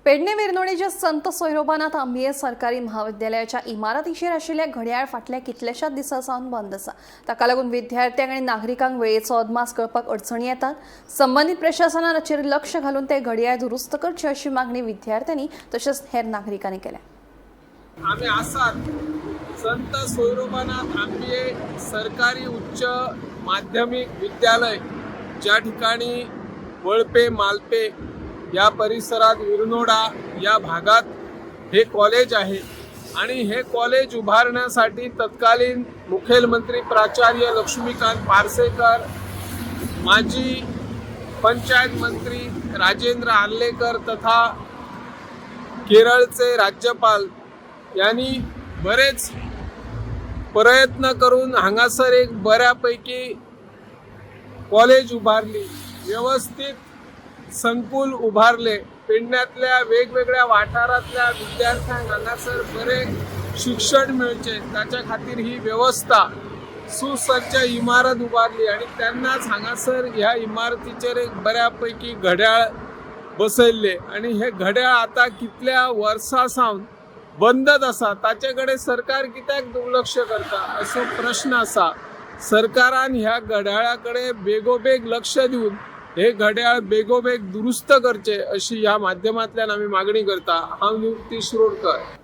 पेडणे विर्नोडेच्या संत सोयरोबानाथ आंबिये सरकारी महाविद्यालयाच्या इमारतीचेर आशिल्ल्या घड्याळ फाटल्या कितल्याशाच दिसां सावन बंद आसा. ताका लागून विद्यार्थ्यांक आनी नागरिकांक वेळेचो अदमास कळपाक अडचणी येतात. संबंदीत प्रशासनान हाचेर लक्ष घालून ते घड्याळ दुरुस्त करचे अशी मागणी विद्यार्थ्यांनी तशेंच हेर नागरिकांनी केल्या. आम्ही आसात संत सोयरोबानाथ आंबिये सरकारी उच्च माध्यमिक विद्यालय, ज्या ठिकाणी वळपे मालपे या परिसरात विरनोडा या भागात हे कॉलेज आहे आणि हे कॉलेज उभारण्यासाठी तत्कालीन मुख्यमंत्री प्राचार्य लक्ष्मीकांत पार्सेकर, माजी पंचायत मंत्री राजेंद्र आर्लेकर तथा केरळचे राज्यपाल यांनी बरेच प्रयत्न करून हांगासर एक बऱ्यापैकी कॉलेज उभारली, व्यवस्थित संकुल उभारले. पेडण्यातल्या वेगवेगळ्या वाठारांतल्या विद्यार्थ्यांक हांगासर बरे शिक्षण मेळचें ताच्या खातीर ही व्यवस्था, सुसज्ज इमारत उबारली आणि त्यांनाच हांगासर ह्या इमारतीचेर एक बऱ्यापैकी घड्याळ बसयल्ले आणि हे घड्याळ आता कितल्या वर्सां सावन बंदच आसा. ताचे कडेन सरकार कित्याक दुर्लक्ष करता असो प्रश्न आसा. सरकारान ह्या घड्याळा कडेन बेगोबेग लक्ष दिवन हे घड्याळ बेगोबेग दुरुस्त करचे अशी ह्या माध्यमांतल्यान आमी मागणी करता. हांव निवृत्ती शिरोडकर.